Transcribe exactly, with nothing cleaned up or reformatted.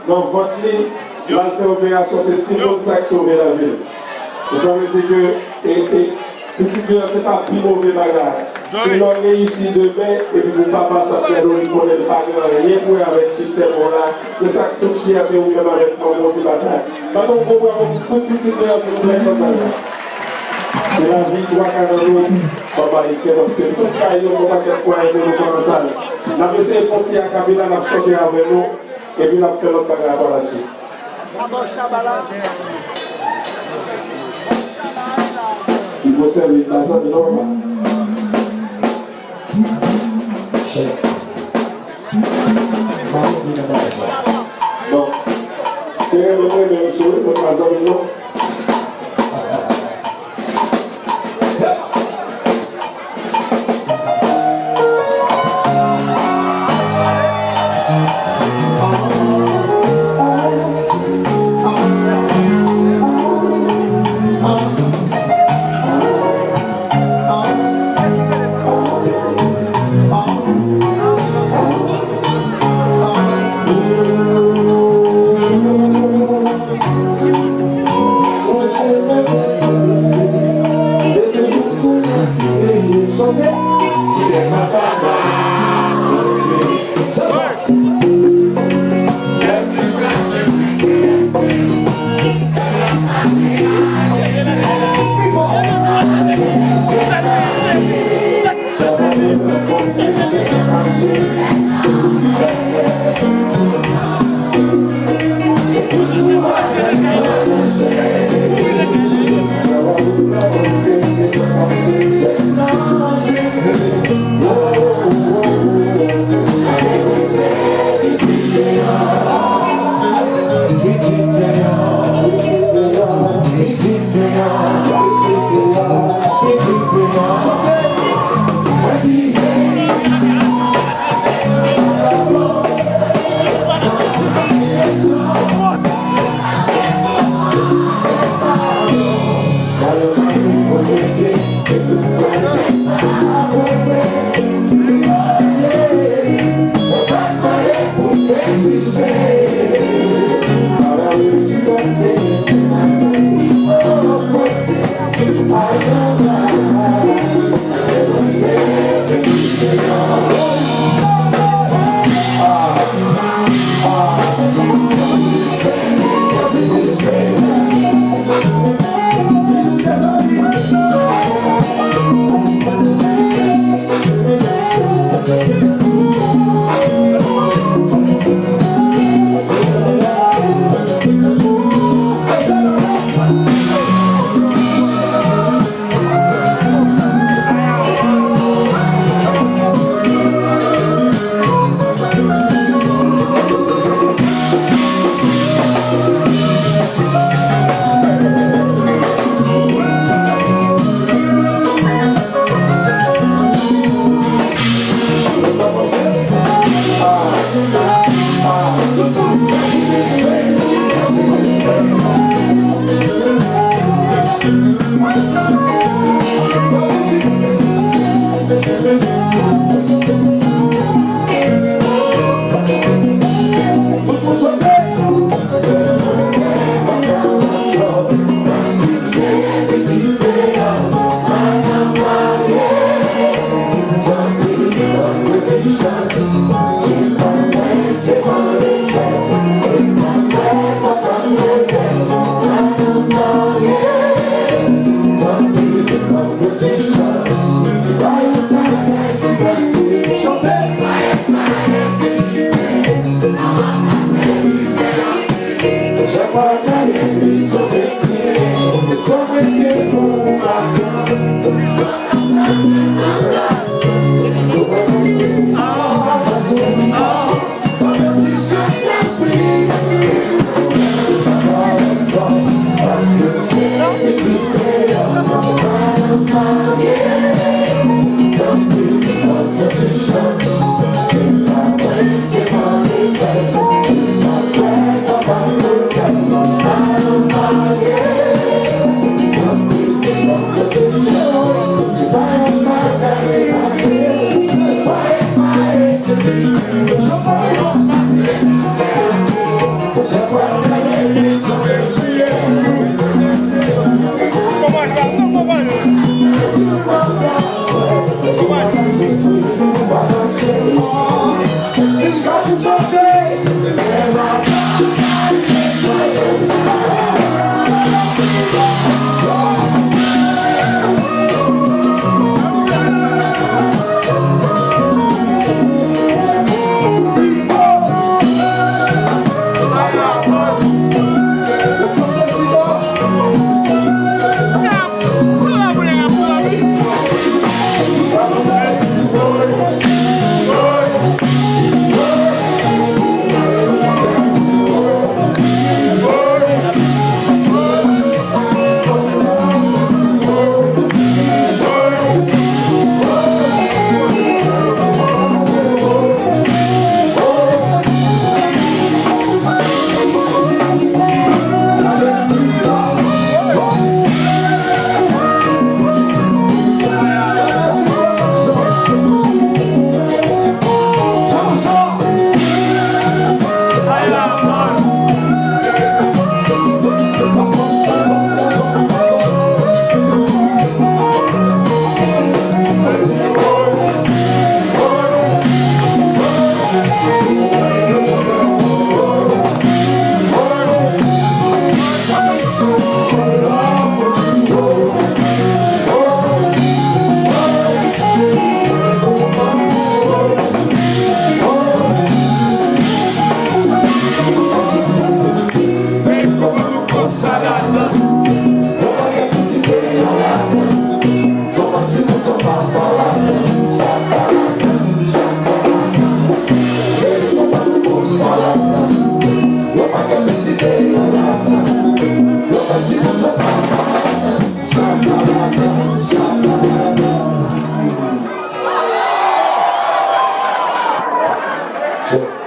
nan vant li, l al fè operasyon, se timoun sa k sove lavi l. Se sa vle di ke, e, e, pitit li an se pa pi move bagay. Se lè w reyisi demen, epi pou papa sa ap gade w, li konnen l pa gen anyen pou wè avèk siksè pa w la. Se sa k tout fyète ou menm avèk manman w ki batay. Bat yon gwo bravo pou tout pitit li an, silvouplè, konsa. Se lavi twa ka nan nou, papa ayisyen, paske tout kay yo se yon pakèt fwaye monoparantal. N ap eseye fè yon ti akapela, n ap chante avè nou, epi n ap fè lòt bagay pa laswit. Li konserve l pa zanmi non, papa. Chèf. Bon, se renmen mwen menm, sou mwen pa zanmi non. Sa